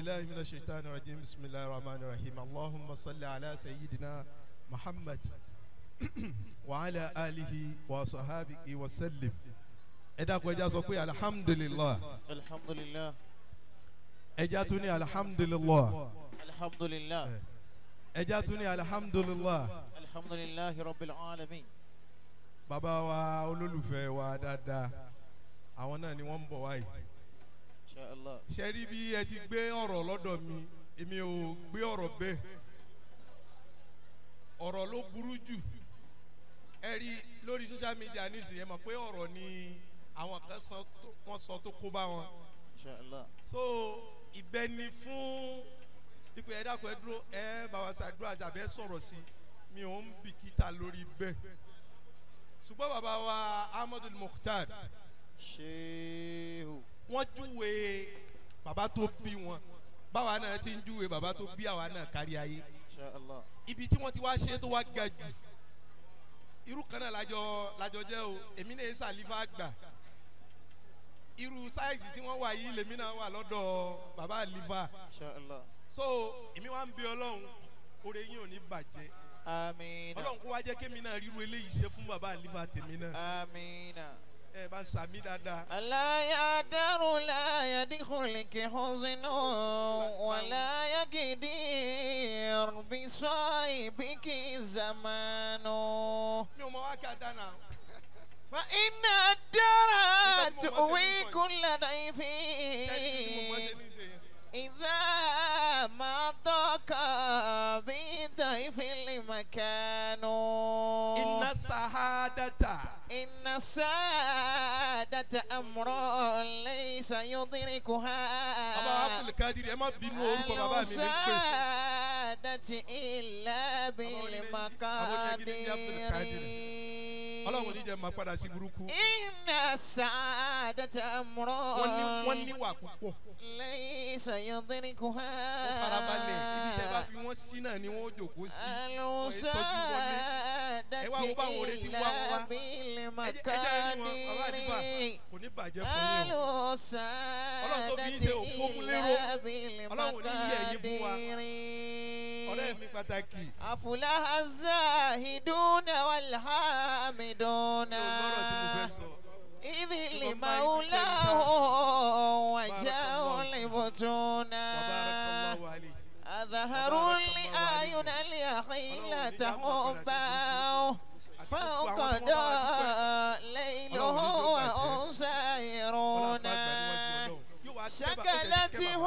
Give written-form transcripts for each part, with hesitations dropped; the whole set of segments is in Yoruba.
بالله من الشيطان الرجيم بسم الله الرحمن الرحيم اللهم صل على سيدنا محمد وعلى آله وصحابه وسلم. Ẹ dákun ẹ já sọ pé alhamdulillah. Alhamdulillah. Ẹ já tún ní alhamdulillah. Alhamdulillah. Ẹ já tún ní alhamdulillah. Alhamdulillah rabbil alamin. Bàbá wa olólùfẹ́ wa dáadáa àwọn náà ni wọ́n ń bọ̀ wáyìí. Inshallah. Ṣé rí bí ẹ ti gbé ọ̀rọ̀ lọ́dọ̀ mi, èmi ò gbé ọ̀rọ̀ bẹ́ẹ̀. Ọ̀rọ̀ ló burú jù. Ẹ rí lórí social media nísìnyí ẹ mọ̀ pé ọ̀rọ̀ ni àwọn kan wọ́n sọ tó kó bá wọn. Inshallah. So ìbẹni fún ipò ẹ dákun ẹ dúró ẹ bá wa ṣàdúrà tàbí ẹ sọ̀rọ̀ sí mi ò ń bìkítà lórí bẹ́ẹ̀. Ṣùgbọ́n bàbá wa Ahmadu Mukhtar Shehu wọ́n júwe bàbá tó bí wọn báwa náà ti ń júwe bàbá tó bí àwa náà kárí ayé. Inshallah. Ibi tí wọ́n ti wá ṣe tó wá ga jù irú kan náà lájọ jẹ́ o, èmi náà ṣàlífà àgbà irú sáìsì tí wọ́n wà yìí lèmi náà wà lọ́dọ̀ bàbá àlífà. Inshallah. So èmi wá ń bí Ọlọ́run oore yín ò ní bàjẹ́. Àmín. Ọlọ́run kó wá jẹ́ kémi náà ríru eléyìí ṣe fún bàbá àlífà tèmi náà. Àmín. Ẹ bá ń sàmí dáadáa. Aláyàdárò láyàdínkùnlẹ̀kẹ̀ hosinu wàláyàgídìr bisọ ìbíkí zamanu. Mi ò mọ wá kí a dáná. Fa iná dára tuwi kulla daifi. إذا ما ضاق بضيف المكان. إن السعادة إن السعادة أمر ليس يدركها. Bàbá Abdulkadir ẹ má bínú orúkọ bàbá mi ní pé. السعادة إلا بالمقادير. Ọlọ́run ní jẹ́ máa padà sí burúkú. إن السعادة أمر Wọ́n níwà púpọ̀. ليس يدركها. Wọ́n farabalẹ̀ ibi tẹ́ bá fi wọ́n sí náà ni wọ́n jòkó sí. Wọ́n tọ́jú wọlé. Ẹ wá wo báwọn oore ti wá wọn wá. Ẹ jẹ́ rí wọn bàbá àdìbà kò ní bàjẹ́ fún yín o. Ọlọ́run tó fi ń ṣe òpómúléró. Ọlọ́run ò ní yí ẹ̀yìn fún wa. Ọ̀rẹ́ mi pàtàkì. أفلح الزاهدون والحامدون. Mi ò lọ́rọ̀ tí mo fẹ́ sọ. إذ لمولاه وجاءوا لبطونا. أظهروا لأعين اليحيلة حبا فوق ليله وهم سائرون. شكلته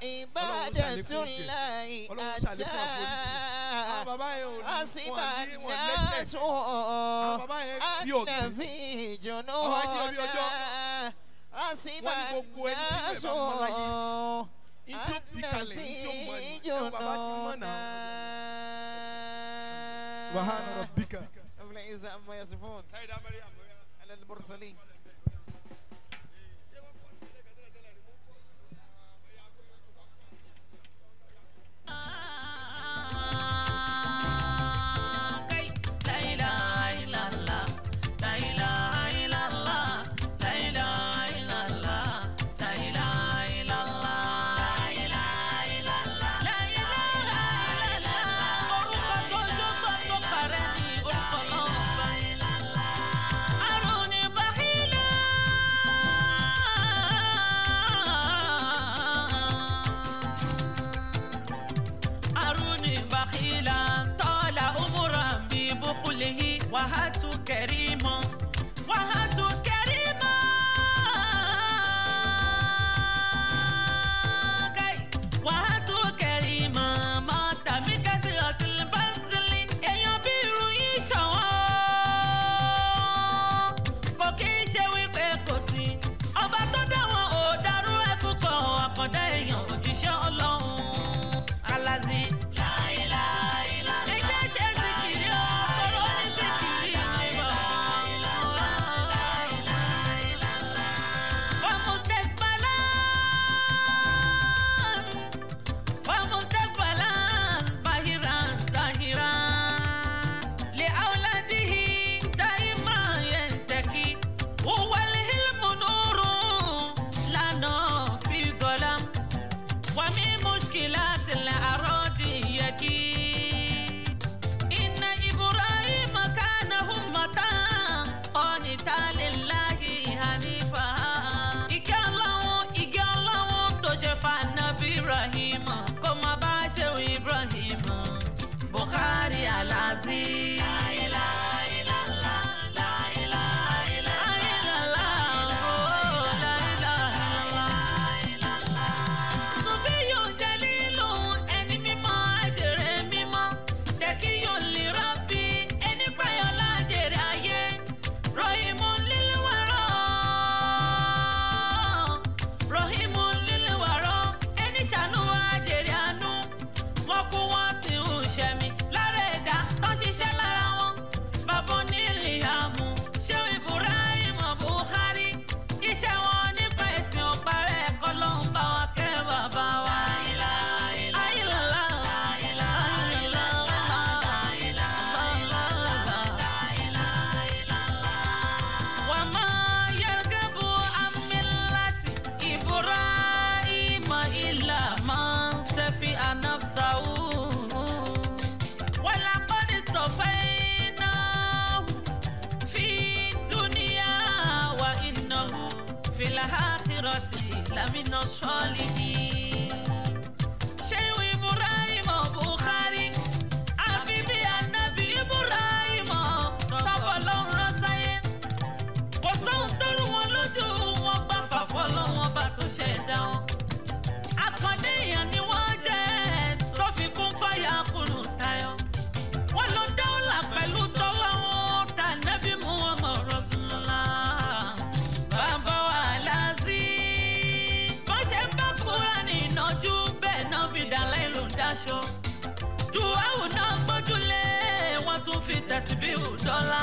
عبادة الله أتى حسب الناس أن في جنونا. حسب الناس أن في جنونا. سبحان ربك رب العزة عما يصفون على المرسلين. Aruni bahila. mina salihin. Shehu Ibrahim Bukhari, àfi bí Ànábì Ibrahim tọ́pọ̀ lọ́hùn rán sáyé. Kò sóhun tó rú wọn lójú, wọn gbà fàfọ́ lọ́wọ́n bá tó ṣẹ̀dá wọn. Akànnì èèyàn ni wọ́n jẹ́ tó fi kún fáyà kùnú tayọ. Wọ́n lọ dáwọ́là pẹ̀lú tọ́lọ́hún tà nẹ́bí mú ọmọ Rasulullah. Bàbá wa láàzí. Bọ́n ṣe ń bá Kúránì ìnájú bẹ́ẹ̀ náà fi dàlẹ́ ìlú dáṣọ. Dùwáwù náà gbójúlé, wọ́n tún fi tẹ̀síbíù dọ́là.